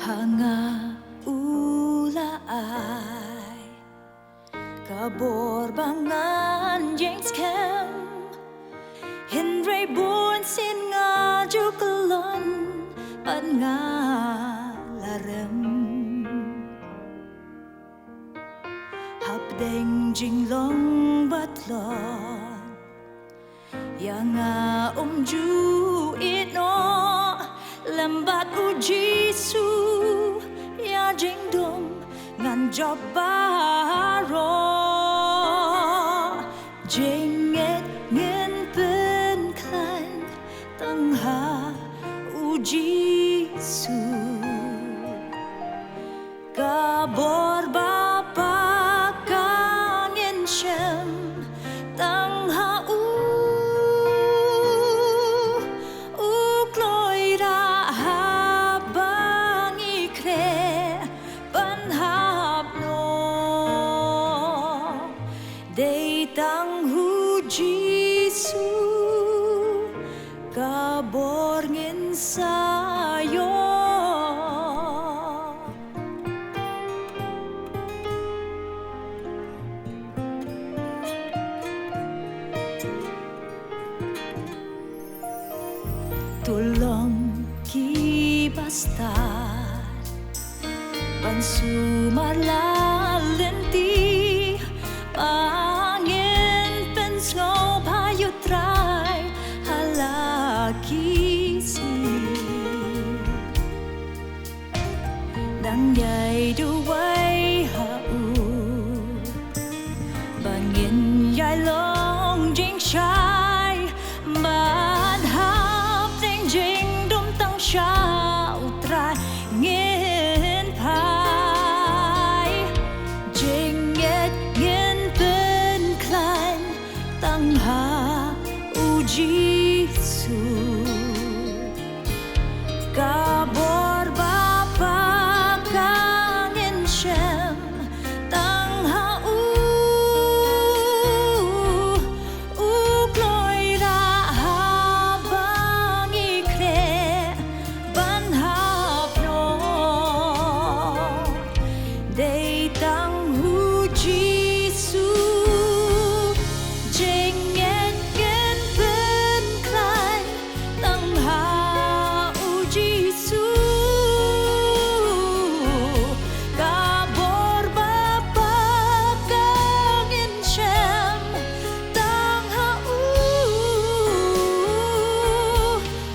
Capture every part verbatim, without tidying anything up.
Ha nga u la ai ka bor ba ngan ïeng skhem, hynrei bun sien nga ju kyllon bad nga la rem. Hapdeng jinglong ba tlot, ïa nga um ju ïehnoh, lem bad u Jisu ïa jingdum ngan jop baroh. Jingngeit ngin pynkhlaiñ tang ha u Jisu. Ka bor ba pakak ngin shem tang ha u, u kloi rah haba ngi khreh ban hap noh. Dei tang u Jisu ka bor ngin sa ïoh. To long kiba stad ban sumar la lynti, ba ngin pynsngewbha ïa u Trai ha la ki sngi. Nang ïai duwai ha u, ba ngin ïai long jingshai, ban hap teng jingdum tang sha u Trai ngin phai. Jingngeit ngin pynkhlaiñ tang ha u Jisu. Ka bor ba pakak ngin shem tang ha u, u kloi rah haba ngi khreh ban hap noh. Dei tang u Jisu, jingngeit ngin pynkhlaiñ tang ha u Jisu. Ka bor ba pakak ngin shem tang ha u,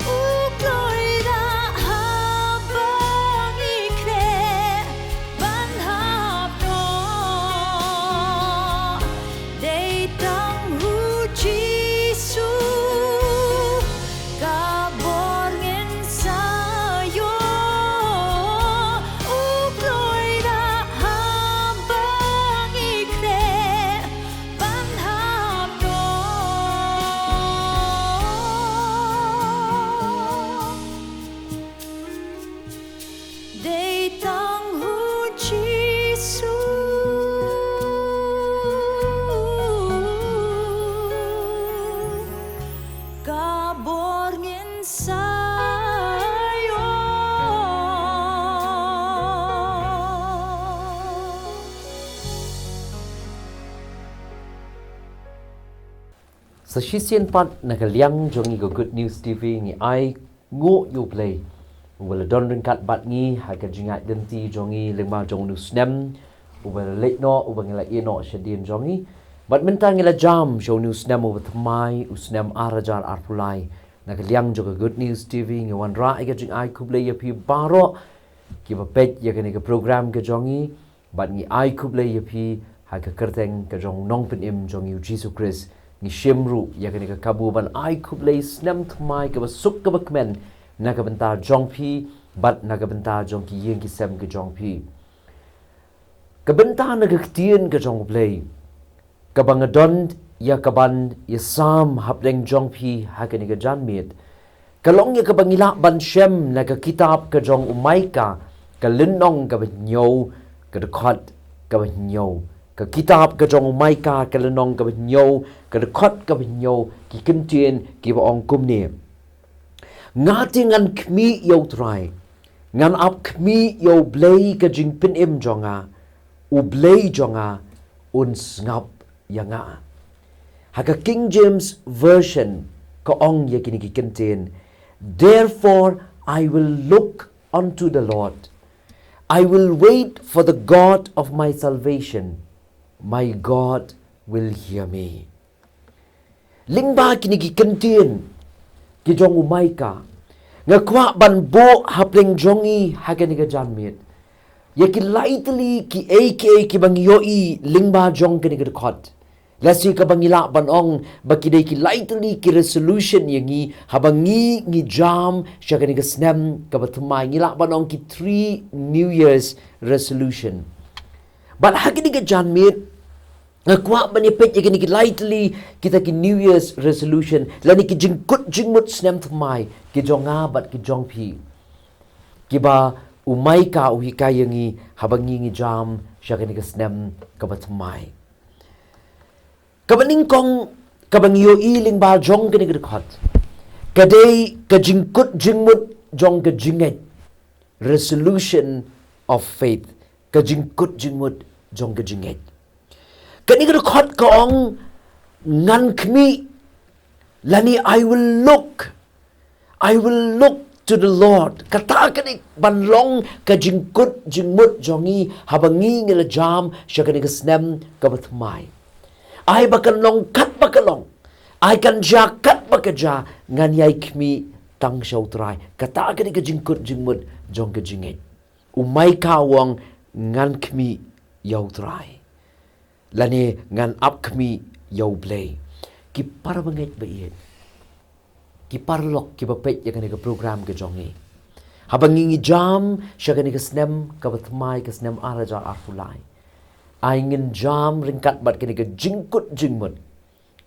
u kloi rah haba ngi khreh ban hap noh. Dei tang u Jisu ka bor ngin sa ïoh, u kloi rah haba ngi khreh ban hap noh. Dei tang u Jisu ka bor ngin sa ïoh. Sa shisien pat na ka liang jong ngi ka Good News T V ngi ai nguh ïa U Blei uba la don ryngkat bad ngi ha ka jingïaid lynti jong ngi lyngba jong une u snem uba la leit noh, uba ngi la ïeh noh shadien jong ngi. Bad mynta ngi la jam sha une u snem uba thymmai, u snem ar hajar arphew lai. Na ka liang jong ka Good News T V ngi wanrah ïa ka jingai khublei ïa phi baroh kiba peit ïa kane ka program ka jong ngi. Bad ngi ai khublei ïa phi ha ka kyrteng ka jong u Nongpynim jong ngi U Jisu Khrist. Ngi shim ruh ïa kane ka kabu ban ai khublei snem thymmai kaba suk kaba kmen na ka bynta jong phi bad na ka bynta jong ki ïing ki sem ka jong phi. Ka bynta na ka ktien ka jong U Blei kaba nga don ïa kaban ïasam hapdeng jong phi ha kane ka janmiet ka long ïa kaba ngi lah ban shem na ka kitab ka jong u Maikah, ka lynnong kaba hynñiew, ka dkhot kaba hynñiew. Ka kitab ka jong u Maikah, ka lynnong kaba hynñiew, ka dkhot kaba hynñiew, ki kyntien kiba ong kumne: Nga te ngan khmih ïa U Trai, Ngan ap khmih ïa U Blei ka jingpynim jong nga, U Blei jong nga un sngap ïa nga. Ha ka King James Version ka ong ïa kine ki kyntien, "Therefore I will look unto the Lord. I will wait for the God of my salvation. My God will hear me." Lyngba kine ki kyntien ki jong u Micah, nga kwah ban buh hapdeng jong ngi ha kane ka janmiet ïa ki lai tylli ki ei ki ei kiba ngi ïohi lyngba jong kane ka dkhot. Lehse kaba ngi lah ban ong ba ki dei ki lai tylli ki resolution ïa ngi haba ngi ngi jam sha kane ka snem kaba thymmai, ngi lah ban ong ki three New Year's resolution. Bad ha kane ka janmiet nga kwah ban ïa peit ïa kine ki lai tylli kita ki New Year's resolution lane ki jingkut jingmut snem thymmai ki jong nga bad ki jong phi, kiba u Micah u hikai ïa ngi haba ngi ngi jam sha kane ka snem kaba thymmai. Kaba nyngkong kaba ngi ïohi lyngba jong kane ka dkhot ka dei ka jingkut jingmut jong ka jingngeit. Resolution of faith. Ka jingkut jingmut jong ka jingngeit. Kane ka dkhot ka ong, "Ngan khmih," lane, "I will look. I will look to the Lord." Kata ka dei ban long ka jingkut jingmut jong ngi haba ngi ngi la jam sha kane ka snem kaba thymmai. Ai ba kan long katba ka long, ai kan jia katba ka jia, ngan ïai khmih tang sha U Trai. Kata ka dei ka jingkut jingmut jong ka jingngeit. U Micah u ong, "Ngan khmih ïa U Trai." Lane, "Ngan ap khmih ïa U Blei." Ki parabangeit ba ïeit, ki paralok kiba peit ïa kane ka program ka jong ngi, haba ngi ngi jam sha kane ka snem kaba thymmai, ka snem ar hajar arphew lai, ai ngin jam ryngkat bad kane ka jingkut jingmut,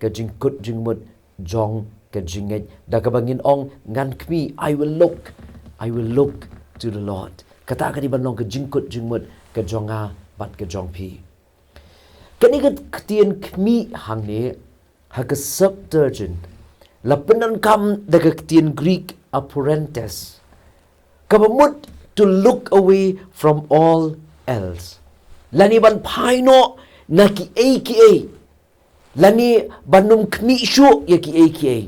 ka jingkut jingmut jong ka jingngeit da kaba ngin ong, "Ngan khmih, I will look, I will look to the Lord." Kata ka dei ban long ka jingkut jingmut ka jong nga bad ka jong phi. Kane ka ktien khmih hangne ha ka Septuagint la pyndonkam da ka ktien Greek aphrentes, kaba mut to look away from all else, lane ban phai noh na ki ei ki ei, lane ban ym khmih shuh ïa ki ei ki ei.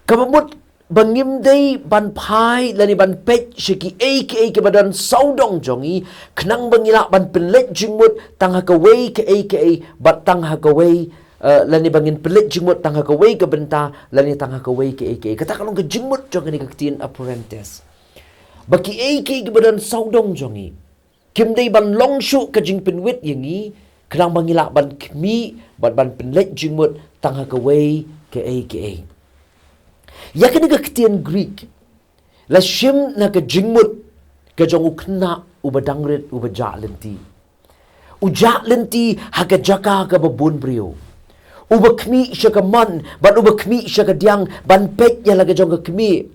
Kaba mut ba ngim dei ban phai lane ban peit sha ki ei ki ei kiba don sawdong jong ngi, khnang ba ngi lah ban pynleit jingmut tang ha kawei ka ei ka ei, bad tang ha kawei, eh, lane ba ngin pynleit jingmut tang ha kawei ka bynta lane tang ha kawei ka ei ka ei. Kata ka long ka jingmut jong kane ka ktien aphrentes, ba ki ei ki ei kiba don sawdong jong ngi kim dei ban long shuh ka jingpynwit ïa ngi, khnang ba ngi lah ban khmih bad ban pynleit jingmut tang ha kawei ka ei ka ei. Ïa kane ka ktien Greek la shim na ka jingmut ka jong u khynnah uba dang rit, uba jah lynti. U jah lynti ha ka jaka kaba bun briew, uba khmih sha kamon bad uba khmih sha kadiang ban peit ïa la ka jong ka kmie.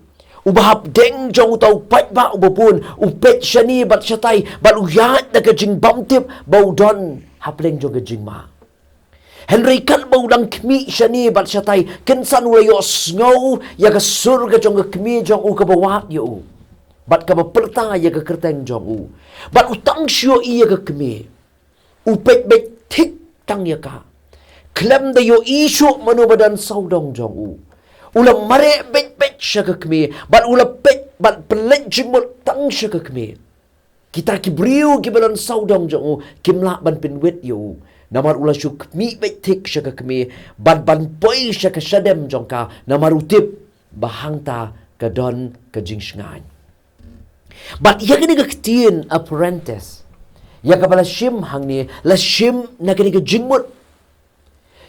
Uba hapdeng jong uta u paidbah uba bun, u peit shane bad shatai bad u ïaid da ka jingbymtip ba u don hapdeng jong ka jingma. Hynrei katba u dang khmih shane bad shatai, kynsan u la ïohsngew ïa ka sur ka jong ka kmie jong u kaba wad ïa u bad kaba pyrta ïa ka kyrteng jong u. Bad u tang shu ïohi ïa ka kmie, u peit beit thik tang ïa ka, khlem da ïohi shuh mano ba don sawdong jong u. U la mareh beit beit sha ka kmie bad u la peit bad pynleit jingmut tang sha ka kmie. Kita ki briew kiba don sawdong jong u kim lah ban pynwit ïa u, namar u la shu khmih beit thik sha ka kmie bad ban poi sha ka shadem jong ka, namar u tip ba hangta ka don ka jingshngaiñ. Bad ïa kane ka ktien aphrentes ïa kaba la shim hangne, la shim na kane ka jingmut.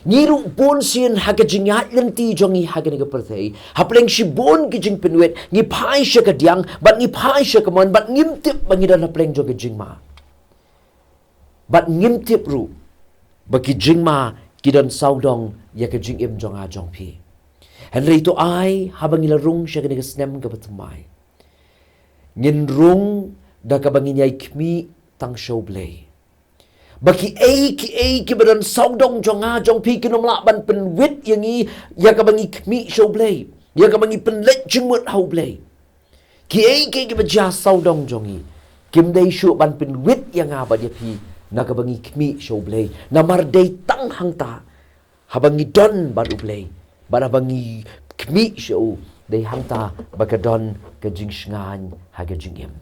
Ngi ruh bun sien ha ka jingïaid lynti jong ngi ha kane ka pyrthei, hapdeng shibun ki jingpynwit, ngi phai sha kadiang bad ngi phai sha kamon bad ngim tip ba ngi don hapdeng jong ka jingma. Bad ngim tip ruh ba ki jingma ki don sawdong ïa ka jingim jong nga jong phi. Hynrei to ai haba ngi la rung sha kane ka snem kaba thymmai, ngin rung da kaba ngin ïai khmih tang sha U Blei, ba ki ei ki ei kiba don sawdong jong nga jong phi kin ym lah ban pynwit ïa ngi ïa kaba ngi khmih sha U Blei, ïa kaba ngi pynleit jingmut ha U Blei. Kiei kiei kiba jia sawdong jong ngi kim dei shuh ban pynwit ïa nga bad ïa phi na kaba ngi khmih sha U Blei. Namar dei tang hangta haba ngi don bad U Blei, bad haba ngi khmih sha U, dei hangta ba ka don ka jingshngaiñ ha ka jingim.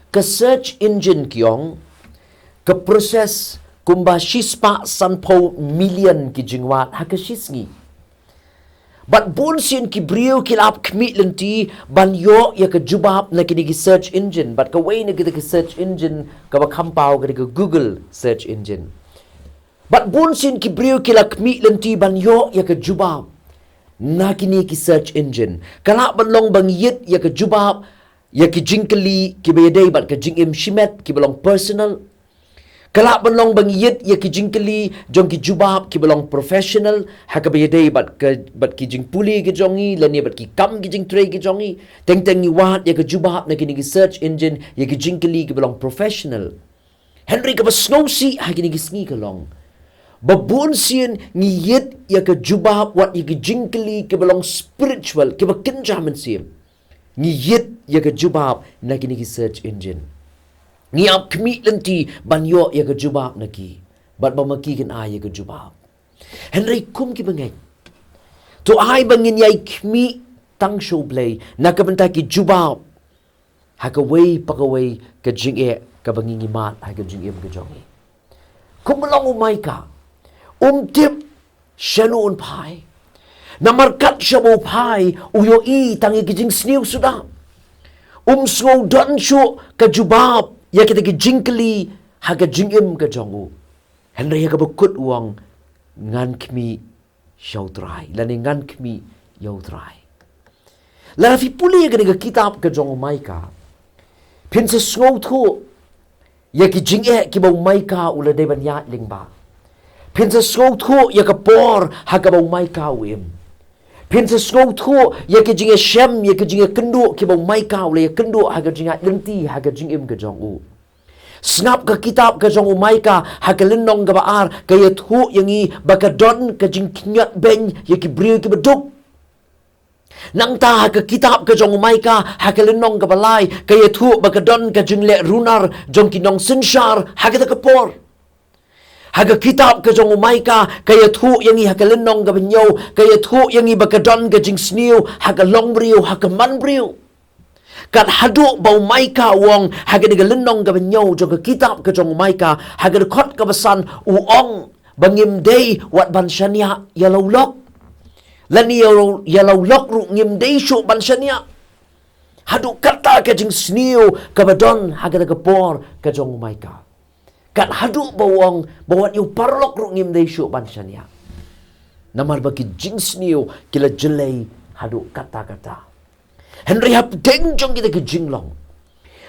Ka search engine ki ong ka process kumba shispah sanphew million ki jingwad ha ka shisngi. Bad bun sien ki briew ki la ap khmih lynti ban ïoh ïa ka jubab na kine ki search engine. Bad kawei na kita ki search engine kaba kham paw ka dei ka Google search engine. Bad bun sien ki briew ki la khmih lynti ban ïoh ïa ka jubab na kine ki search engine. Ka lah ban long ba ngi ïit ïa ka jubab ïa ki jingkylli kiba ïadei bad ka jingim shimet kiba long personal. Ka lah ban long ba ngi ïit ïa ki jingkylli jong ki jubab kiba long professional, ha kaba ïadei bad ka, bad ki jingpule ki jong ngi lane bad ki kam ki jingtrei ki jong ngi. Teng teng ngi wad ïa ka jubab na kine ki search engine ïa ki jingkylli kiba long professional. Hynrei kaba sngewsih ha kine ki sngi ka long ba bun sien ngi ïit ïa ka jubab wat ïa ki jingkylli kiba long spiritual, kiba kynja mynsiem. Ngi ïit ïa ka jubab na kine ki search engine. Ngi ap khmih lynti ban ïoh ïa ka jubab na ki, bad ba ma ki kin ai ïa ka jubab. Hynrei kum kiba ngeit, to ai ba ngin ïai khmih tang sha U Blei na ka bynta ki jubab ha kawei pa kawei ka jingeh kaba ngi ngi mad ha ka jingim ka jong ngi. Kumba long u Maika, um tip shano un phai. Namar kat shaba u phai u ïohi tang ïa ki jingsniew suda. Um sngew don shuh ka jubab ïa kita ki jingkylli ha ka jingim ka jong u. Hynrei ha kaba kut u ong, ngan khmih sha U Trai, lane ngan khmih ïa U Trai. Lada phi pule ïa kane ka kitab ka jong u Maika, phin sa sngewthuh ïa ki jingeh kiba u Maika u la dei ban ïaid lyngba. Phin sa sngewthuh ïa ka por ha kaba u Maika u im. Phin sa sngewthuh ïa ki jingïashem, ïa ki jingïakynduh kiba u Maika u la ïakynduh ha ka jingïaid lynti ha ka jingim ka jong u. Sngap ka kitab ka jong u Maika ha ka lynnong kaba ar ka ïathuh ïa ngi ba ka don ka jingkhynñiot beiñ ïa ki briew kiba duk. Nangta ha ka kitab ka jong u Maika ha ka lynnong kaba lai ka ïathuh ba ka don ka jingleh runar jong ki nongsynshar ha kata ka por. Ha ka kitab ka jong u Maika ka ïathuh ïa ngi ha ka lynnong kaba hynñiew, ka ïathuh ïa ngi ba ka don ka jingsniew ha ka longbriew, ha ka manbriew. Kat haduh ba u Maika u ong ha kane ka lynnong kaba hynñiew jong ka kitab ka jong u Maika, ha ka dkhot kaba san u ong ba ngim dei wat ban shaniah ïa la u lok. Lane ïa la u, ïa la u lok ruh ngim dei shuh ban shaniah. Haduh kata ka jingsniew kaba don ha kata ka por ka jong u Maika. Kat haduh ba u ong ba wat ïa u paralok ruh ngim dei shuh ban shaniah. Namar ba ki jingsniew ki la jlei haduh katta katta. Hynrei hapdeng jong kita ki jinglong,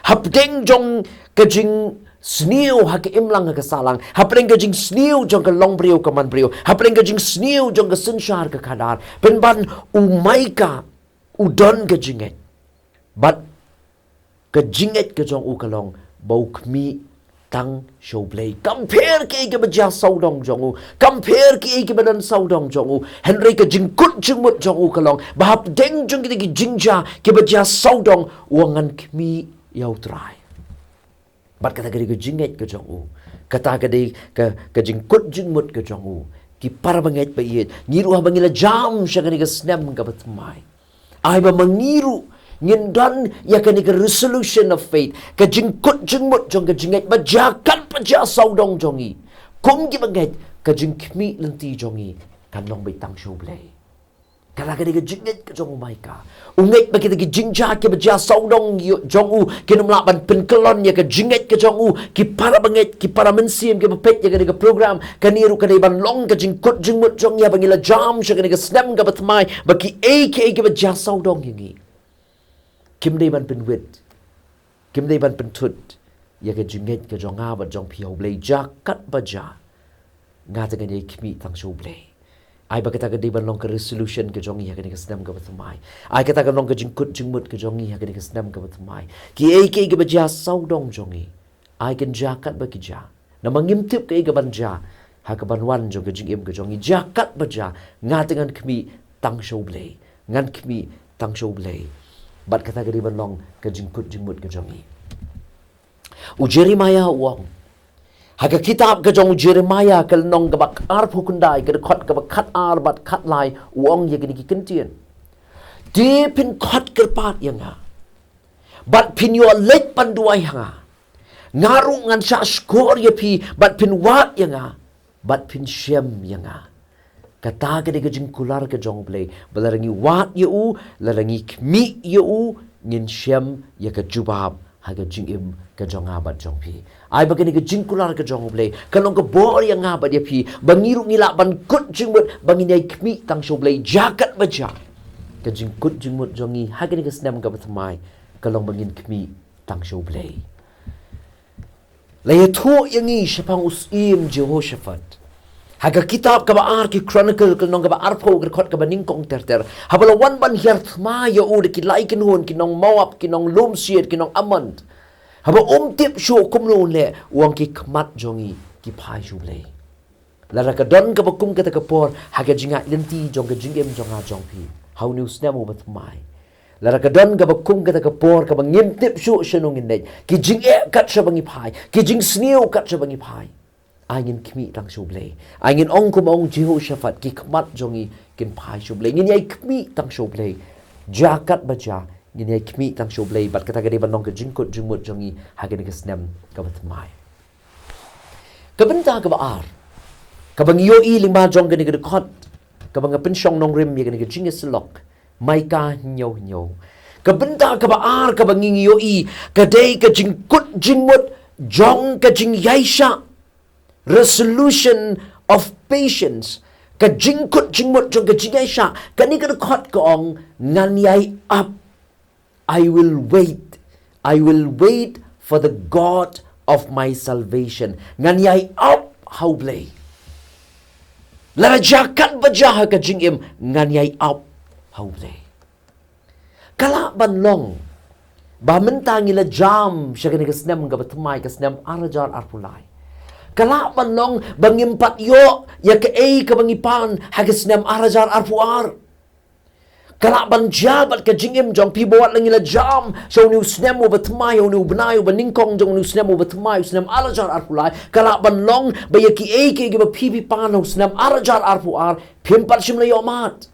hapdeng jong ka jingsniew ha ka imlang ha ka sahlang, hapdeng ka jingsniew jong ka longbriew ka manbriew, hapdeng ka jingsniew jong ka synshar ka khadar, pynban u Maika u don ka jingngeit. Bad ka jingngeit ka jong u ka long ba u khmih tang sha U Blei. Kam pher kiei kiba jia sawdong jong u, kam pher kiei kiba don sawdong jong u, hynrei ka jingkut jingmut jong u ka long ba hapdeng jong kita ki jingjia kiba jia sawdong, u ong ngan khmih ïa U Trai. Bad kata ka dei ka jingngeit ka jong u. Kata ka dei ka, ka jingkut jingmut ka jong u. Ki para bangeit ba ïeit, ngi ruh haba ngi la jam sha kane ka snem kaba thymmai, ai ba ma ngi ruh ngin don ïa kane ka resolution of faith, ka jingkut jingmut jong ka jingngeit ba jia kat ba jia sawdong jong ngi, kum kiba ngeit, ka jingkhmih lynti jong ngi kan long beit tang sha U Blei. Kata ka dei ka jingngeit ka jong u Maika. U ngeit ba kita ki jingjia kiba jia sawdong jong u kin ym lah ban pynkyllon ïa ka jingngeit ka jong u. Ki para bangeit, ki para mynsiem kiba peit ïa kane ka program, kane ruh ka dei ban long ka jingkut jingmut jong ngi haba ngi la jam sha kane ka snem kaba thymmai, ba kiei kiei kiba jia sawdong ïa ngi, kim dei ban pynwit, kim dei ban pynthut ïa ka jingngeit ka jong nga bad jong phi ha U Blei. Jia kat ba jia, nga te ngan ïai khmih tang sha U Blei. Ai ba kata ka dei ban long ka resolution ka jong ngi ha kane ka snem kaba thymmai. Ai kata ka long ka jingkut jingmut ka jong ngi ha kane ka snem kaba thymmai. Kiei kiei kiba jia sawdong jong ngi, ai kin jia kat ba ki jia. Namar ngim tip kaei kaban jia ha kaban wan jong ka jingim ka jong ngi. Jia kat ba jia, nga te ngan khmih tang sha U Blei. Ngan khmih tang sha U Blei. Bad kata ka dei ban long ka jingkut jingmut ka jong ngi. U Jeremiah u ong, ha ka kitab ka jong u Jeremiah ka lynnong kaba arphew khyndai, ka dkhot kaba khatar bad khatlai, u ong ïa kine ki kyntien: Te phin khot kyrpad ïa nga, bad phin ïoh leit ban duwai ha nga. Nga ruh ngan shah shkor ïa phi, bad phin wad ïa nga, bad phin shem ïa nga. Kata ka dei ka jingkular ka jong U Blei, ba lada ngi wad ïa u, lada ngi khmih ïa u, ngin shem ïa ka jubab ha ka jingim ka jong nga bad jong phi. Ai ba kane ka jingkular ka jong U Blei kan long ka bor ïa nga bad ïa phi, ba ngi ruh ngi lah ban kut jingmut, ba ngin ïai khmih tang sha U Blei, jia kat ba jia. Ka jingkut jingmut jong ngi ha kane ka snem kaba thymmai ka long ba ngin khmih tang sha U Blei. La ïathuh ïa ngi shaphang u Syiem Jehoshaphat ha ka kitab kaba ar ki Chronicle, ka lynnong kaba arphew, ka dkhot kaba nyngkong ter ter. Haba la wan ban hiar thma ïa u da ki lai kynhun ki nong Moab, ki nong Lum Siat, ki nong Ammon, haba um tip shuh kumno un leh, u ong ki khmat jong ngi ki phai sha U Blei. Lada ka don kaba kum kata ka por ha ka jingïaid lynti jong ka jingim jong nga jong phi ha une u snem uba thymmai, lada ka don kaba kum kata ka por kaba ngim tip shuh shano ngin leit, ki jingeh kat shaba ngi phai, ki jingsniew kat shaba ngi phai, ai ngin khmih tang sha U Blei. Ai ngin ong kum u Jehoshaphat, ki khmat jong ngi kin phai sha U Blei. Ngin ïai khmih tang sha U Blei, jia kat ba jia. Ngin ïai khmih tang sha U Blei, bad kata ka dei ban long ka jingkut jingmut jong ngi ha kane ka snem kaba thymmai. Ka bynta kaba ar kaba ngi ïohi lyngba jong kane ka dkhot kaba nga pynshong nongrim ïa kane ka jingïasyllok, Micah hynñiew hynñiew. Ka bynta kaba ar kaba ngi ngi ïohi ka dei ka jingkut jingmut jong ka jingïaishah, resolution of patience. Ka jingkut jingmut jong ka jingïaishah. Kane ka dkhot ka ong, ngan ïai ap. I will wait. I will wait for the God of my salvation. Ngan ïai ap ha U Blei. Lada jia kat ba jia ha ka jingim, ngan ïai ap ha U Blei. Ka lah ban long ba mynta ngi la jam sha kane ka snem kaba thymmai, ka snem ar hajar arphew lai. Ka lah ban long ba ngim pat ïoh ïa kaei kaba ngi pan ha ka snem ar hajar arphew ar. Ka lah ban jia bad ka jingim jong phi ba wat la ngi la jam sha une u snem uba thymmai, une u bnai uba nyngkong jong une u snem uba thymmai, u snem ar hajar arphew lai. Ka lah ban long ba ïa kiei kiei kiba phi phi pan ha u snem ar hajar arphew ar phim pat shym la ïoh mad.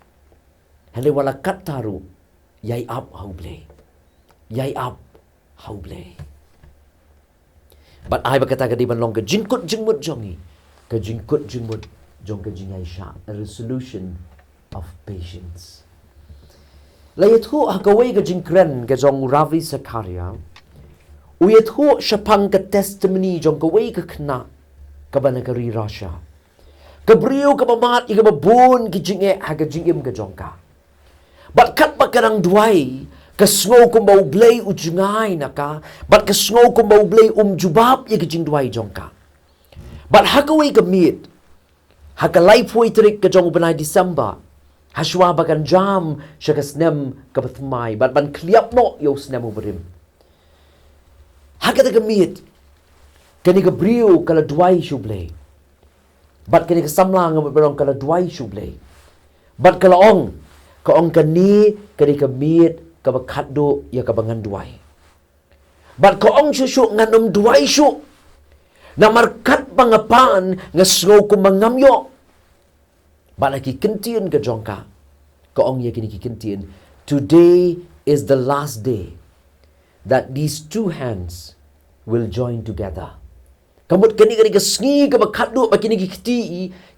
Hynrei wat la katta ruh, ïai ap ha U Blei. Ïai ap ha U Blei. Bad ai ba kata ka dei ban long ka jingkut jingmut jong ngi, ka jingkut jingmut jong ka jingïaishah, a resolution of patience. La ïathuh ha kawei ka jingkren ka jong u Ravi Zacharias, u ïathuh shaphang ka testimony jong kawei ka khynnah kaba na ka ri Russia. Ka briew kaba mad ïa kaba bun ki jingeh ha ka jingim ka jong ka. Bad katba ka dang duwai, ka sngew kumba U Blei u jngai na ka, bad ka sngew kumba U Blei um jubab ïa ka jingduwai jong ka. Bad ha kawei ka miet, ha ka laiphew tarik ka jong u bnai December, hashwa ba kan jam sha ka snem kaba thymmai, bad ban khlieh noh ïa u snem uba rim. Ha kata ka miet, kane ka briew ka la duwai sha U Blei. Bad kane ka samla nga mut ban ong ka la duwai sha U Blei. Bad ka la ong, ka ong kane ka dei ka miet kaba khatduh ïa kaba ngan duwai. Bad ka ong shuh shuh ngan ym duwai shuh. Namar katba nga pan nga sngew kumba ngam ïoh. Bad ha ki ktien ka jong ka, ka ong ïa kine ki ktien, "Today is the last day that these two hands will join together." Ka mut kane ka dei ka sngi kaba khatduh ba kine ki kti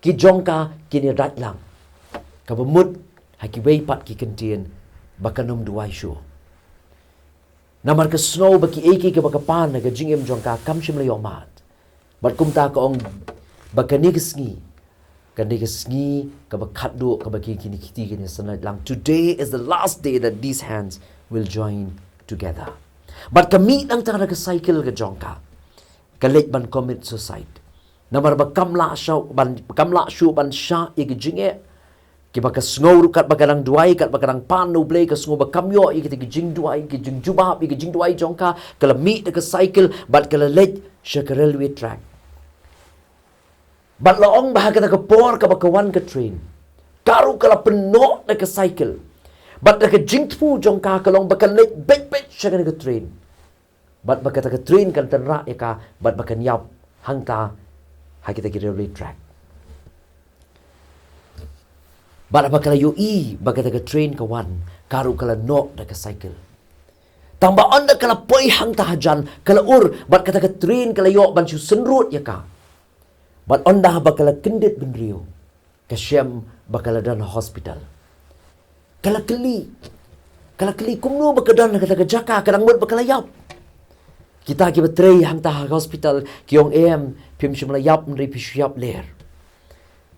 ki jong ka kin ïadait lang. Kaba mut ha kiwei pat ki ktien ba kan ym duwai shuh. Namar ka sngew ba kiei kiei kiba ka pan ha ka jingim jong ka kam shym la ïoh mad. Bad kumta ka ong ba kane ka sngi, kane ka sngi kaba khatduh kaba ki, kine ki kti kin ïasanlait lang. "Today is the last day that these hands will join together." Bad ka mih nangta da ka cycle ka jong ka, ka leit ban commit suicide. Namar ba kam lah shuh ban, kam lah shuh ban shah ïa ka jingeh. Kiba ka sngew ruh katba ka dang duwai, katba ka dang pan na U Blei, ka sngew ba kam ïoh ïa kita ki jingduwai, ki jingjubab ïa ki jingduwai jong ka, ka la mih da ka cycle bad ka la leit sha ka railway track. Bad la ong ba ha kata ka por kaba ka wan ka train, ka ruh ka la pynnoh da ka cycle. Bad da ka jingthmu jong ka ka long ba kan leit beit beit sha kane ka train. Bad ba kata ka train kan tynrah ïa ka, bad ba kan ïap hangta ha kita ki railway track. Bad ba ka la ïohi ba kata ka train ka wan, ka ruh ka la noh da ka cycle. Tang ba ynda ka la poi hangta hajan, ka la ur, bad kata ka train ka la ïoh ban shu synrut ïa ka. Bad ynda ba ka la kyndit bynriew, ka shem ba ka la don ha hospital. Ka la kylli, ka la kylli kumno ba ka don ha kata ka jaka, ka dang mut ba ka la ïap. Kita kiba trei hangta ha hospital ki ong, em, phim shym la ïap hynrei phi shu ïap ler.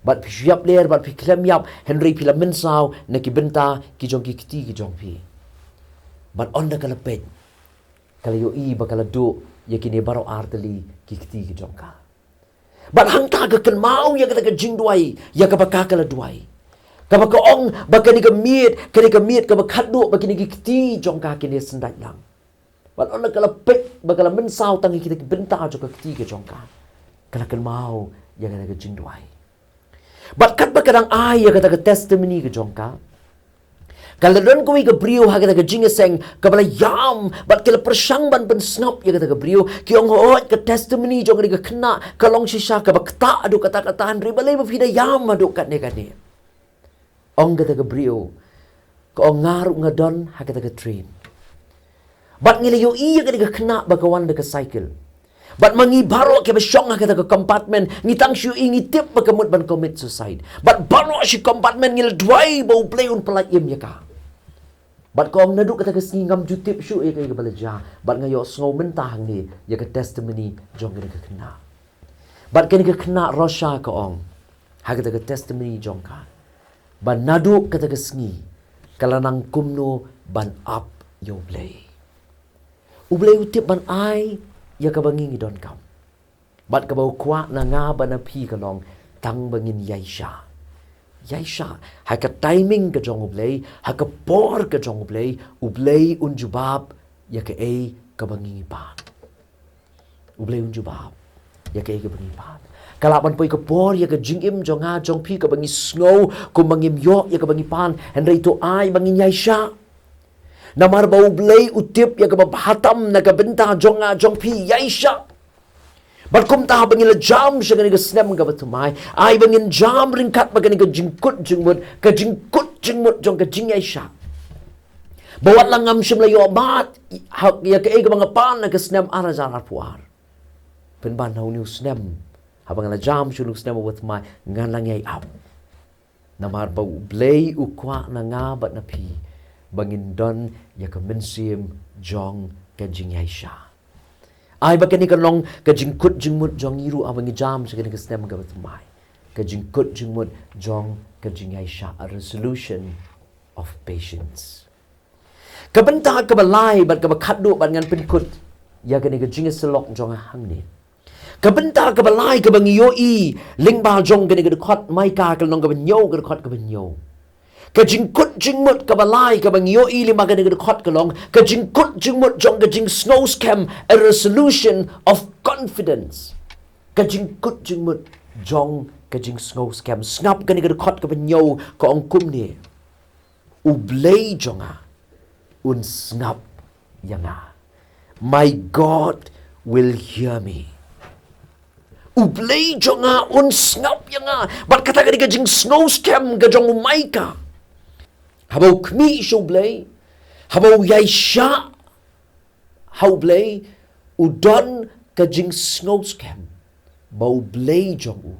Bad phi shu ïap ler, bad phi khlem ïap hynrei phi la mynsaw na ki bynta ki jong ki kti ki jong phi. Bad ynda ka la peit, ka la ïohi ba ka la duh ïa kine baroh artylli ki kti ki jong ka. Bad hangta ka kynmaw ïa kata ka jingduwai ïa kaba ka ka la duwai, kaba ka ong ba kane ka miet, kane ka miet kaba khatduh ba kine ki kti jong ka kin ïa syndaitlang. Bad ynda ka la peit ba ka la mynsaw tang ïa kita ki bynta jong ka kti ka jong ka, ka la kynmaw ïa kata ka jingduwai. Bad katba ka dang ai ïa kata ka testimony ka jong ka, ka la don kawei ka briew ha kata ka jingïaseng kaba la ïam, bad ka la pyrshang ban pynsngap ïa kata ka briew. Ki ong, hooid, ka testimony jong kane ka khynnah ka long shisha kaba ktah haduh katta katta, hynrei balei ba phi da ïam haduh katne katne? Ong kata ka briew, ka ong, nga ruh nga don ha kata ka train. Bad ngi la ïohi ïa kane ka khynnah ba ka wan da ka cycle. Bad ma ngi baroh kiba shong ha kata ka compartment, ngi tang shu ïohi, ngi tip ba ka mut ban commit suicide. Bad baroh shi compartment ngi la duwai ba U Blei un pyllait im ïa ka. Bad ka ong, naduh kata ka sngi ngam ju tip shuh ïa kaei kaba la jia. Bad nga ïohsngew mynta hangne ïa ka testimony jong kane ka khynnah. Bad kane ka khynnah Rosha ka ong ha kata ka testimony jong ka, ba naduh kata ka sngi ka la nang kumno ban ap ïa U Blei. U Blei u tip ban ai ïa kaba ngi ngi donkam. Bad kaba u kwah na nga bad na phi ka long tang ba ngin ïaishah. Ïaishah ha ka timing ka jong U Blei, ha ka por ka jong U Blei, U Blei un jubab ïa kaei kaba ngi ngi pan. U Blei un jubab ïa kaei kaba ngi pan. Ka lah ban poi ka por ïa ka jingim jong nga jong phi kaba ngi sngew kumba ngim ïoh ïa kaba ngi pan, hynrei to ai ba ngin ïaishah. Namar ba U Blei u tip ïa kaba bha tam na ka bynta jong nga jong phi, ïaishah. Bad kumta ba ngi la jam sha kane ka snem kaba thymmai, ai ba ngin jam ryngkat bad kane ka jingkut jingmut, ka jingkut jingmut jong ka jingïaishah. Ba wat la ngam shym la ïoh bad ha ïa kaei kaba nga pan ha ka snem ar hajar arphew ar. Pynban ha une u snem, haba nga la jam sha une u snem uba thymmai, ngan nang ïai ap. Namar ba U Blei u kwah na nga bad na phi ba ngin don ïa ka mynsiem jong ka jingïaishah. Ai ba kane kan long ka jingkut jingmut jong ngi ruh haba ngi jam sha kane ka snem kaba thymmai. Ka jingkut jingmut jong ka jingïaishah, a resolution of patience. Ka bynta kaba lai bad kaba khatduh bad ngan pynkut ïa kane ka jingïasyllok jong nga hangne. Ka bynta kaba lai kaba ngi ïohi lyngba jong kane ka dkhot Maikah ka lynnong kaba hynñiew, ka dkhot kaba hynñiew. Ka jingkut jingmut kaba lai kaba ngi ïohi lyngba kane ka dkhot ka long ka jingkut jingmut jong ka jingsngew skhem, a resolution of confidence. Ka jingkut jingmut jong ka jingsngew skhem. Sngap kane ka dkhot kaba hynñiew, ka ong kumne. U Blei jong nga un sngap ïa nga. My God will hear me. U Blei jong nga un sngap ïa nga. Bad kata ka dei ka jingsngew skhem ka jong u Maikah. Haba u khmih sha U Blei, haba u ïaishah ha U Blei, u don ka jingsngew skhem ba U Blei jong u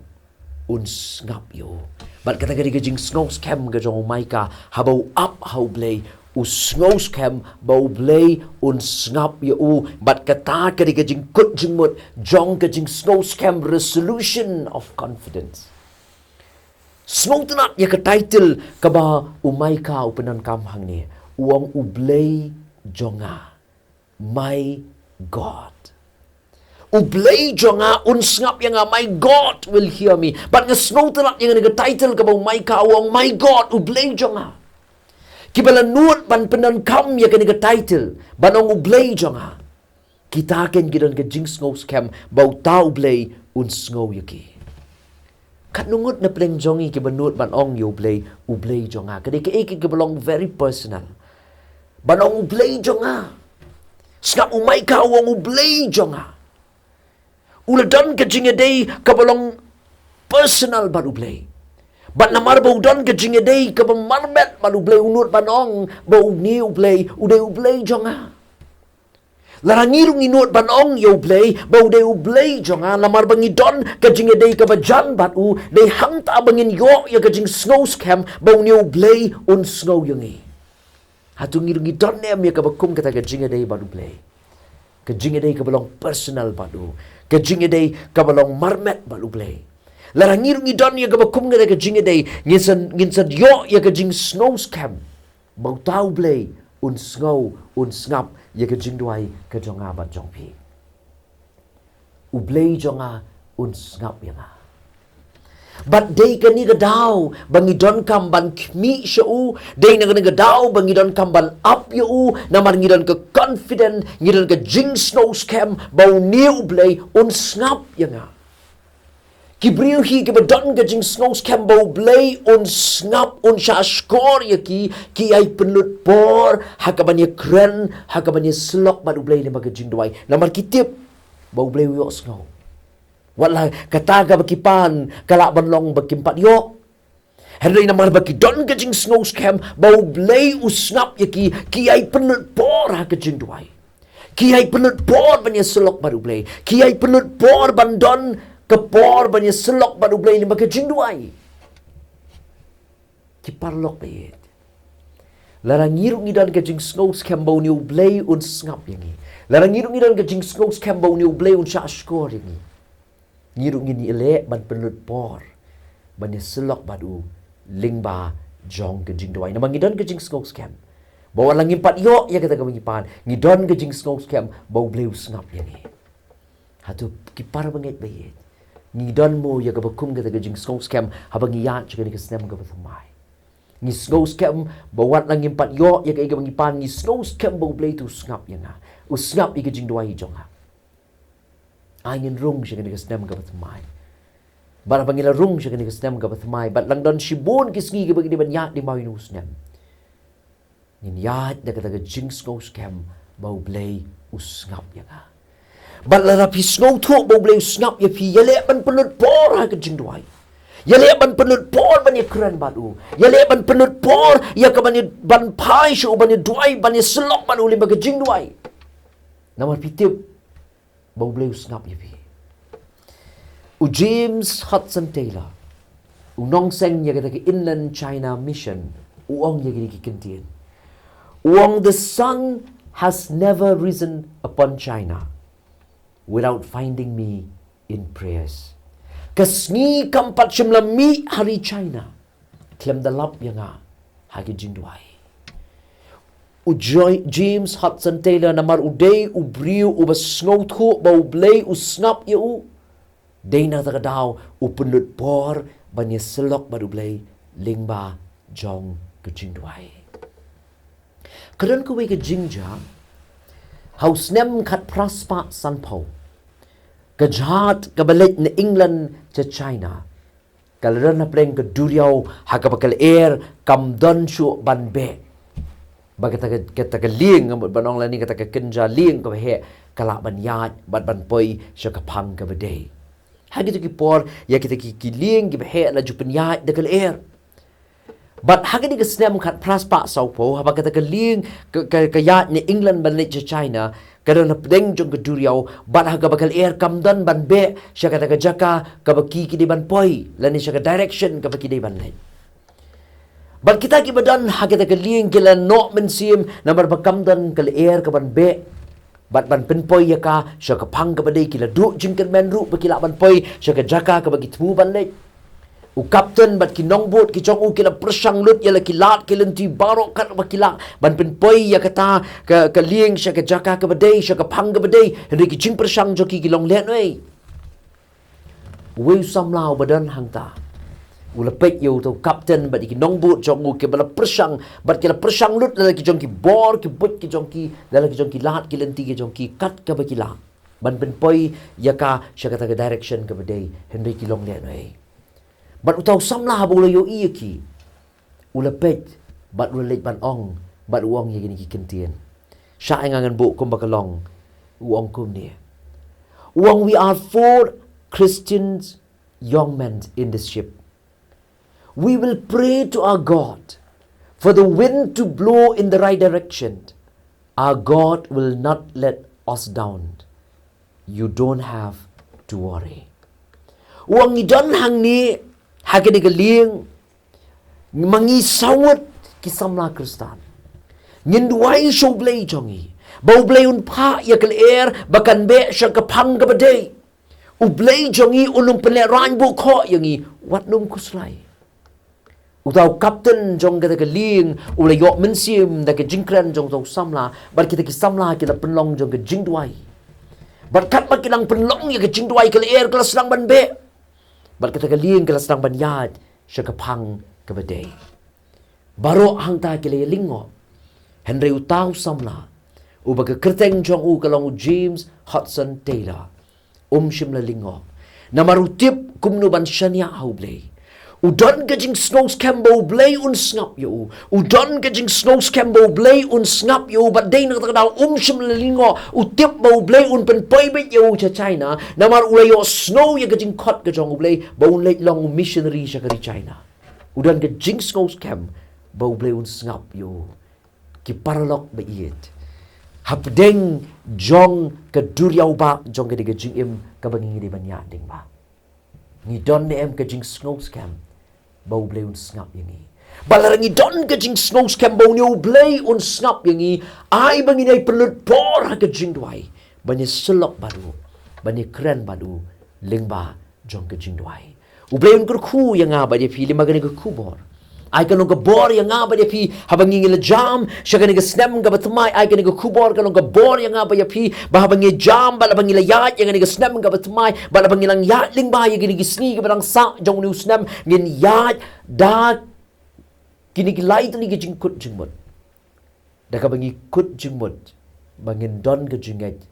un sngap ïa u. Bad kata ka dei ka jingsngew skhem ka jong u Maikah, haba u ap ha U Blei, u sngew skhem ba U Blei un sngap ïa u. Bad kata ka dei ka jingkut jingmut jong ka jingsngew skhem, resolution of confidence. Sngewtynnat ïa ka title kaba u Maikah u pyndonkam hangne. U ong U Blei jong nga. My God. U Blei jong nga un sngap ïa nga, my God will hear me. Bad nga sngewtynnat ïa kane ka title kaba u Maikah u ong, my God, U Blei jong nga. Kiba la nud ban pyndonkam ïa kane ka title ban ong U Blei jong nga, kita kin ki don ka jingsngew skhem ba uta U Blei un sngew ïa ki. Katno ngut na pdeng jong ngi kiba nud ban ong ïa U Blei, U Blei jong nga. Ka dei kaei kaei kaba long very personal. Ban ong U Blei jong nga. Sngap u Micah u ong U Blei jong nga. U la don ka jingïadei kaba long personal bad U Blei. Bad namar ba u don ka jingïadei kaba marmet bad U Blei u nud ban ong ba une U Blei, u dei U Blei jong nga. Lada ngi ruh ngi nud ban ong ïa U Blei ba u dei U Blei jong nga, namar ba ngi don ka jingïadei kaba jan bad u, dei hangta ba ngin ïoh ïa ka jingsngewskhem ba une U Blei un sngew ïa ngi. Hato ngi ruh ngi don ne em ïa kaba kum kata ka jingïadei bad U Blei? Ka jingïadei kaba long personal bad u. Ka jingïadei kaba long marmet bad U Blei. Lada ngi ruh ngi don ïa kaba kum kata ka jingïadei, ngin sa, ngin sa ïoh ïa ka jingsngewskhem ba uta U Blei un sngew, un sngap ïa ka jingduwai ka jong nga bad jong phi. U Blei jong nga un sngap ïa nga. Bad dei kane ka daw ba ngi donkam ban khmih sha u, dei na kane ka daw ba ngi donkam ban ap ïa u, namar ngi don ka confident, ngi don ka jingsngewskhem ba une U Blei un sngap ïa nga. Ki briew hi kiba don ka jingsngewskhem ba U Blei un sngap, un shahshkor ïa ki, ki ai pynlut por ha kaban ïakren, ha kaban ïasyllok bad U Blei lyngba ka jingduwai. Namar ki tip ba U Blei u ïohsngew. Wat la kata kaba ki pan ka lah ban long ba kim pat ïoh. Hynrei namar ba ki don ka jingsngewskhem ba U Blei u sngap ïa ki, ki ai pynlut por ha ka jingduwai. Ki ai pynlut por ban ïasyllok bad U Blei. Ki ai pynlut por ban don ka por ban ïasyllok bad U Blei lyngba ka jingduwai. Ki paralok ba ïeit, lada ngi ruh ngi don ka jingsngewskhem ba une U Blei un sngap ïa ngi, lada ngi ruh ngi don ka jingsngewskhem ba une U Blei un shahshkor ïa ngi, ngi ruh ngin ïaleh ban pynlut por ban ïasyllok bad u lyngba jong ka jingduwai. Namar ngi don ka jingsngewskhem ba wat la ngim pat ïoh ïa kata kaba ngi pan, ngi don ka jingsngewskhem ba U Blei u sngap ïa ngi. Hato ki parabangeit ba ïeit, ngi don mo ïa kaba kum kata ka jingsngewskhem haba ngi ïaid sha kane ka snem kaba thymmai? Ngi sngewskhem ba wat la ngim pat ïoh ïa kaei kaba ngi pan, ngi sngewskhem ba U Blei te u sngap ïa nga, u sngap ïa ka jingduwai jong nga. Ai ngin rung sha kane ka snem kaba thymmai. Bad haba ngi la rung sha kane ka snem kaba thymmai, bad la don shibun ki sngi kiba ngi dei ban ïaid lyngba ïa une u snem, ngin ïaid da kata ka jingsngewskhem ba U Blei u sngap ïa nga. Bad lada phi sngewthuh ba U Blei u sngap ïa phi, ïaleh ban pynlut por ha ka jingduwai. Ïaleh ban pynlut por ban ïakren bad u. Ïaleh ban pynlut por ïa kaban ïa, ban phai sha u, ban ïaduwai, ban ïasyllok bad u lyngba ka jingduwai. Namar phi tip ba U Blei u sngap ïa phi. U James Hudson Taylor, u nongseng ïa kata ka Inland China Mission, u ong ïa kine ki kyntien. U ong, "The sun has never risen upon China without finding me in prayers." Ka sngi kam pat shym la mih ha ri China khlem da lap ïa nga ha ki jingduwai. U Joy, James Hudson Taylor, namar u dei u briew uba sngewthuh ba U Blei u sngap ïa u, dei na kata ka daw u pynlut por ban ïasyllok bad U Blei lyngba jong ka jingduwai. Ka don kawei ka jingjia, ha u snem khatphra spah sanphew, ka jhad kaba leit na England sha China ka la don hapdeng ka duriaw ha kaba ka lyer kam don shuh ban beh. Ba kata ka, kata ka lieng, ban ong lane kata ka kynja lieng kaba heh, ka lah ban ïaid bad ban poi sha ka phang kaba dei. Ha kito ki por, ïa kita ki, ki lieng kiba heh la ju pynïaid da ka lyer. Bad ha kane ka snem khatphra spah sawphew, haba kata ka lieng ka, ka, ka ïaid na England ban leit sha China, ka don hapdeng jong ka duriaw, bad ha kaba ka lyer kam don ban beh sha kata ka jaka kaba ki, ki dei ban poi, lane sha ka direction kaba ki dei ban leit. Bad kita kiba don ha kata ka lieng ki la noh mynsiem, namar ba kam don ka lyer kaban beh bad ban pynpoi ïa ka sha ka phang kaba dei. Ki la duh jingkyrmen ruh ba ki lah ban poi sha ka jaka kaba ki thmu ban leit. U kapten bad ki nongbot ki jong u ki la pyrshang lut ïa la ki lad ki lynti baroh katba ki lah ban pynpoi ïa kata ka, ka lieng sha ka jaka kaba dei, sha ka phang kaba dei, hynrei ki jingpyrshang jong ki ki long lehnohei. Uwei u samla uba don hangta u la peit ïa uta u kapten bad ïa ki nongbot jong u kiba la pyrshang, bad ki la pyrshang lut ïa la ki jong ki bor ki buit ki jong ki, ïa la ki jong ki lad ki lynti ki jong ki kat kaba ki lah ban pynpoi ïa ka sha kata ka direction kaba dei, hynrei ki long lehnohei. Bad uta u samla haba u la ïohi ïa ki, u la peit, bad u la leit ban ong, bad u ong ïa kine ki kyntien. Shah ïa nga ngan buh kumba ka long, u ong kumne. U ong, "We are four Christians young men in this ship. We will pray to our God for the wind to blow in the right direction. Our God will not let us down. You don't have to worry." U ong, "Ngi don hangne ha kane ka lieng, ma ngi saw ngut ki samla Khristan. Ngin duwai sha U Blei jong ngi, ba U Blei un phah ïa ka lyer ba kan beh sha ka phang kaba dei. U Blei jong ngi un ym pynlehraiñ buh khoh ïa ngi, wat nym khuslai." Uta u kapten jong kata ka lieng u la ïoh mynsiem da ka jingkren jong uta u samla, bad kita ki samla ki la pynlong jong ka jingduwai. Bad katba ki dang pynlong ïa ka jingduwai, ka lyer ka la sdang ban beh, bad kata ka lieng ka la sdang ban ïaid sha ka phang kaba dei. Baroh hangta ki la ïalyngngoh. Hynrei uta u samla, uba ka kyrteng jong u ka long u James Hudson Taylor, um shym la lyngngoh. Namar u tip kumno ban shaniah ha U Blei. U don ka jingsngewskhem ba U Blei un sngap ïa u. U don ka jingsngewskhem ba U Blei un sngap ïa u, bad dei na kata ka daw um shym la lyngngoh. U tip ba U Blei un pynpoi beit ïa u sha China. Namar u la ïohsngew ïa ka jingkhot ka jong U Blei ba un leit long u missionary sha ka ri China. U don ka jingsngewskhem ba U Blei un sngap ïa u. Ki paralok ba ïeit, hapdeng jong ka duriaw bah jong kane ka jingim kaba ngi dei ban ïaid lyngba, ngi don ne em ka jingsngewskhem ba U Blei un sngap ïa ngi? Bad lada ngi don ka jingsngewskhem ba une U Blei un sngap ïa ngi, ai ba ngin ïai pynlut por ha ka jingduwai ban ïasyllok bad u, ban ïakren bad u lyngba jong ka jingduwai. U Blei un kyrkhu ïa nga bad ïa phi lyngba kane ka khubor. Ai ka long ka bor ïa nga bad ïa phi, haba ngi ngi la jam sha kane ka snem kaba thymmai, ai kane ka khubor ka long ka bor ïa nga bad ïa phi, ba haba ngi jam, bad haba ngi la ïaid ïa kane ka snem kaba thymmai, bad haba ngi la ïaid lyngba ïa kine ki sngi kiba dang sah jong une u snem, ngin ïaid da kine ki lai tylli ki jingkut jingmut, da kaba ngi kut jingmut ba ngin don ka jingngeit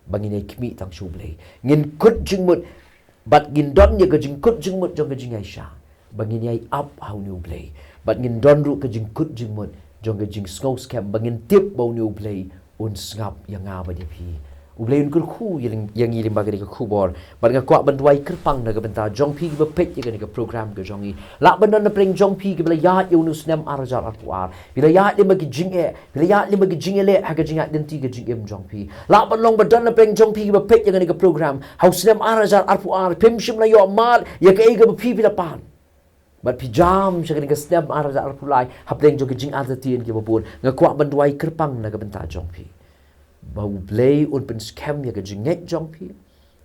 ba ngin ïai khmih tang sha U Blei. Ngin kut jingmut, bad ngin don ïa ka jingkut jingmut jong ka jingaisha ba ngin ïai ap ha une U Blei. Bad ngin don ruh ka jingkut jingmut jong ka jingsngewskhem ba ngin tip ba une U Blei un sngap ïa nga bad ïa phi. U Blei un kyrkhu ïa ling-, ïa ngi lyngba kane ka khubor. Bad nga kwah ban duwai kyrpang na ka bynta jong phi kiba peit ïa kane ka program ka jong ngi. Lah ban don na pdeng jong phi kiba la ïaid ïa une u snem ar hajar arphew ar. Phi la ïaid lyngba ki jingeh, phi la ïaid lyngba ki jingeh leh ha ka jingïaid lynti ka jingim jong phi. Lah ban long ba don na pdeng jong phi kiba peit ïa kane ka program ha u snem ar hajar arphew ar, phim shym la ïoh mad ïa kaei kaba phi phi la pan. Bad phi jam sha kane ka snem ar hajar arphew lai hapdeng jong ki jingartatien kiba bun. Nga kwah ban duwai kyrpang na ka bynta jong phi, ba U Blei un pynskhem ïa ka jingngeit jong phi,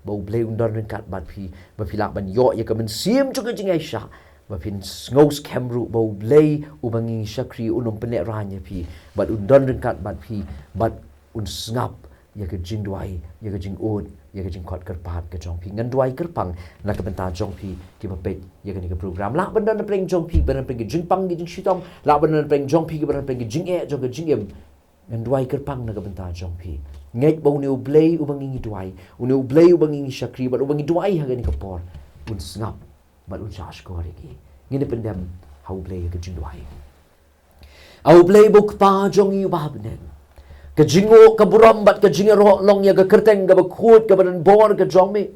ba U Blei un don ryngkat bad phi, ba phi lah ban ïoh ïa ka mynsiem jong ka jingaisha, ba phin sngewskhem ruh ba U Blei uba ngi shakri un ym pynlehraiñ ïa phi, bad un don ryngkat bad phi, bad un sngap ïa ka jingduwai, ïa ka jingud, ïa ka jingkhot kyrpad ka jong phi. Ngan duwai kyrpang na ka bynta jong phi kiba peit ïa kane ka program. Lah ban don na pdeng jong phi kiba don na pdeng ka jingpang ka jingshitom, lah ban don na pdeng jong phi kiba don na pdeng ka jingeh jong ka jingim. Ngan duwai kyrpang na ka bynta jong phi. Ngeit ba une U Blei uba ngi ngi duwai, une U Blei uba ngi ngi shakri, bad uba ngi duwai ha kane ka por, un sngap bad un shahshkor ïa ngi. Ngin ïa pyndem ha U Blei ha ka jingduwai. A U Blei ba u Kpa jong ngi uba ha bneng, ka jingnguh, ka burom bad ka jingïaroh long ïa ka kyrteng kaba khuid kaba donbor ka jong me.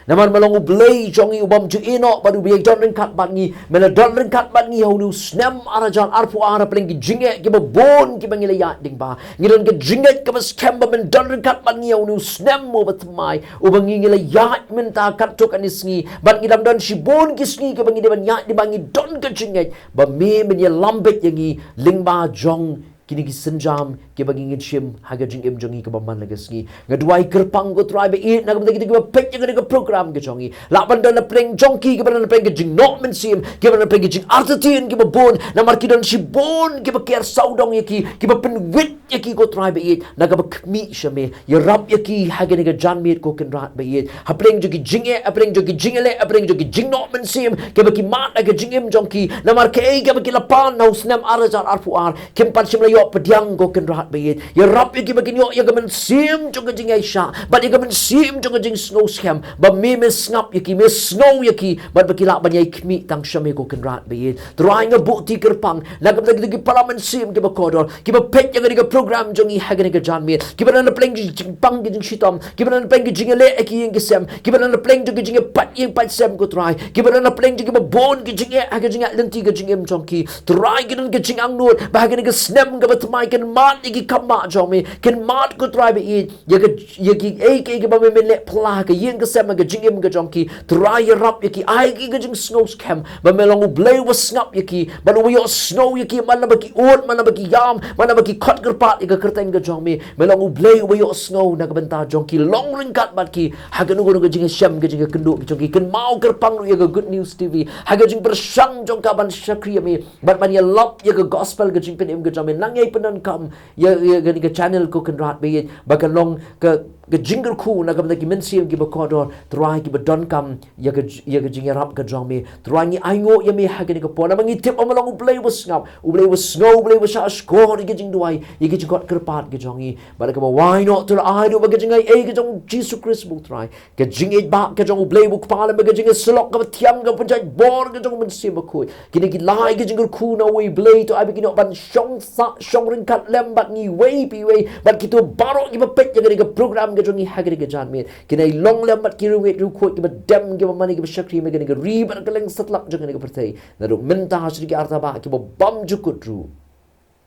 Namar me long U Blei jong ngi u bym ju ïehnoh bad uba ïai don ryngkat bad ngi. Me la don ryngkat bad ngi ha une u snem ar hajar arphew ar hapdeng ki jingeh kiba bun kiba ngi la ïaid lyngba. Ngi don ka jingngeit kaba skhem ba men don ryngkat bad ngi ha une u snem uba thymmai uba ngi ngi la ïaid mynta katto katne sngi. Bad ngi dang don shibun ki sngi kiba ngi dei ban ïaid lyngba, ngi don ka jingngeit ba me men ïalam beit ïa ngi lyngba jong kine ki sienjam kiba ngi ngin shim ha ka jingim jong ngi kaba man la ka sngi. Nga duwai kyrpang ko Trai ba ïeit na ka bynta kita kiba peit ïa kane ka program ka jong ngi. Lah ban don na pdeng jong ki kiba don na pdeng ka jingnoh mynsiem, kiba don na pdeng ka jingartatien kiba bun, namar ki don shibun kiba ker sawdong ïa ki, kiba pynwit ïa ki ko Trai ba ïeit, na kaba khmih sha me. Ïarap ïa ki ha kane ka janmiet ko Kynrad ba ïeit. Hapdeng jong ki jingeh, hapdeng jong ki jingeh leh, hapdeng jong ki jingnoh mynsiem kiba ki mad ha ka jingim jong ki. Namar kaei kaba ki la pan ha u snem ar hajar arphew ar, kim pat shym la ïoh pdiang ko Kynrad. Ba ïeit, ïarap ïa ki ba kin ïoh ïa ka mynsiem jong ka jingïaishah bad ïa ka mynsiem jong ka jingsngew skhem, ba me, me sngap ïa ki, me sngew ïa ki, bad ba ki lah ban ïai khmih tang sha me ko Kynrad ba ïeit. Trai nga buh ti kyrpang na ka bynta kito ki para mynsiem kiba kordor, kiba peit ïa kane ka program jong ngi ha kane ka janmiet, kiba don na pdeng ki jingpang ki jingshitom, kiba don na pdeng ki jingïaleh ïa ki ïing ki sem, kiba don na pdeng jong ki jingïapait ïing pait sem ko Trai, kiba don na pdeng jong kiba bun ki jingeh ha ka jingïaid lynti ka jingim jong ki. Trai ki don ka jingangnud ba ha kane ka snem kaba thymmai kin mad ïa ki kham mad jong me, kin mad ko Trai ba ïeit ïa ka, ïa kiei kiei kiba me, men leh pla ha ka ïing ka sem ha ka jingim ka jong ki. Trai ïarap ïa ki, ai ki ka jingsngew skhem ba me long U Blei uba sngap ïa ki, bad uba ïohsngew ïa ki man la ba ki ud, man la ba ki ïam, man la ba ki khot kyrpad ïa ka kyrteng ka jong me. Me long U Blei uba ïohsngew na ka bynta jong ki, long ryngkat bad ki ha kano kano ka jingïashem ka jingïakynduh ka jong ki. Kynmaw kyrpang ruh ïa ka Good News T V ha ka jingpyrshang jong ka ban shakri ïa me bad ban ïalap ïa ka gospel ka jingpynim ka jong me. Nang ïai pyndonkam ïa, ïa kane ka channel ko Kynrad ba ïeit, ba kan long ka, ka jingkyrkhu na ka bynta ki mynsiem kiba kordor Trai, kiba donkam ïa ka, ïa ka jingïarap ka jong me. Trai ngi ainguh ïa me ha kane ka por namar ngi tip ba me long U Blei uba sngap, U Blei uba sngew, U Blei uba shahshkor ïa ka jingduwai, ïa ka jingkhot kyrpad ka jong ngi. Bad kaba wai noh, to ai ruh ba ka jingaiei ka jong U Jisu Khrist ba U Trai, ka jingïeit ba ka jong U Blei ba U Kpa lem bad ka jingïasyllok kaba thiang, ka pynjah bor ka jong U Mynsiem Bakhuid, kine ki lai ki jingkyrkhu na uwei U Blei, to ai ba kin ïoh ban shong sah shong ryngkat lem bad ngi iwei pa iwei, bad kito baroh kiba peit ïa kane ka program ka jong ngi ha kane ka janmiet, kin ïai long lem bad ki riewngeit riewkhuid kiba dem, kiba mane, kiba shakri ïa me ha kane ka ri bad kylleng satlak jong kane ka pyrthei, naduh mynta sha ki arta ba kiba bymjukut ruh.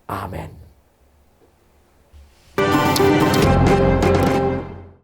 Amen.